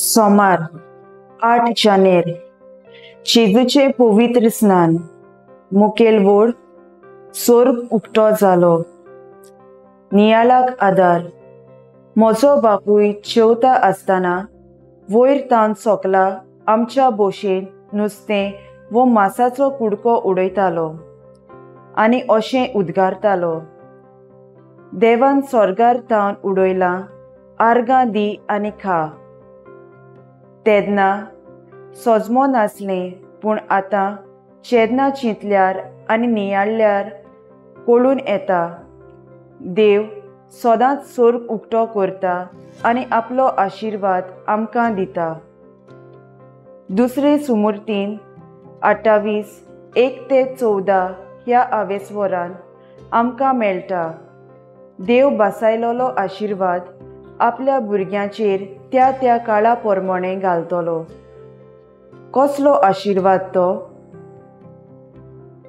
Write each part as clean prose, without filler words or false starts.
सोमार 8 जानेर जेजूचें पवित्र स्नान. मुखेल वोड सोर्ग उक्तो जालो. नियाळाक आदार. म्हजो बापूय जेवता आसतना वयर तावन सोकला आमच्या भशेन नुस्तें वो मासाचो कुडको उडयतालो आनी अशें उद्गारतालो, देवान स्वर्गार तावन उडयलां, आर्गां दी आनी खा. तेन्ना सजमो नासलें, पूण आतां चेदना चिंतल्यार आनी नियाळ्ळ्यार कळून येता, देव सदांच सोर्ग उक्तो करता आनी आपलो आशिर्वाद आमकां दिता. दुसरे सुमुर्तीन 28:1 ते 14 ह्या आवेसवरान आमकां मेळटा, देव बासायलोलो आशिर्वाद आपल्या भुरग्यांचेर त्या त्या काळा प्रमाणे घालतलो. कसलो आशिर्वाद तो?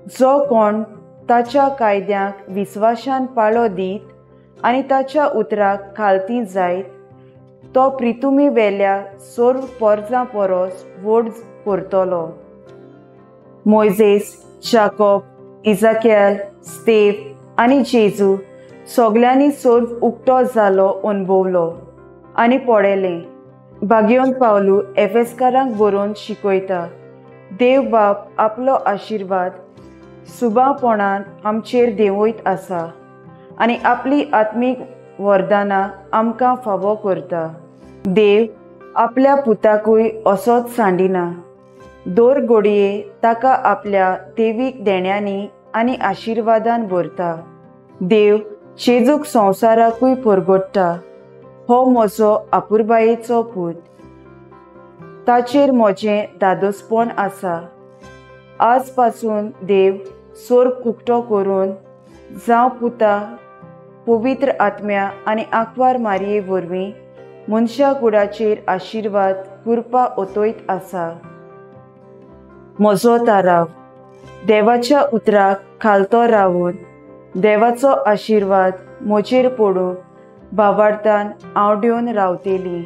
जो कोण ताच्या कायद्यांक विस्वासान पाळो दीत आनी ताच्या उतराक खालती जायत तो प्रितुमी वेल्या सर्व पोरजां परस व्हड करतलो. मोयजेस, जाकोब, इजाकेल, स्तेफ आनी जेजू सगल्यांनी सोर्ग उक्तो जालो अणभवलो आनी पळयलें. भाग्योन पावलू एफेसकारांक बरोवन शिकयता, देव बाप आपलो आशिर्वाद सुबापणान आमचेर देंवयत आसा आनी आपली आत्मीक वरदानां आमकां फावो करता. देव आपल्या पुताकूय असोच सांडिना, दर घडये ताका आपल्या देवीक देण्यांनी आनी आशिर्वादान भरता. देव जेजूक संवसाराकूय परगट्टा, हो म्हजो आपुरबायेचो पूत, ताचेर म्हजें दादोसपण आसा. आज पासून देव सोर्ग उक्तो करून जावं पुता, पवित्र आत्म्या आनी आंकवार मारये वरवीं मनशा कुडाचेर आशिर्वाद कृपा ओतयत आसा. म्हजो ताराव देवाच्या उतराक खालतो रावून देवाचो आशिर्वाद म्हजेर पडूं भावार्थान आंवडेवन रावतली.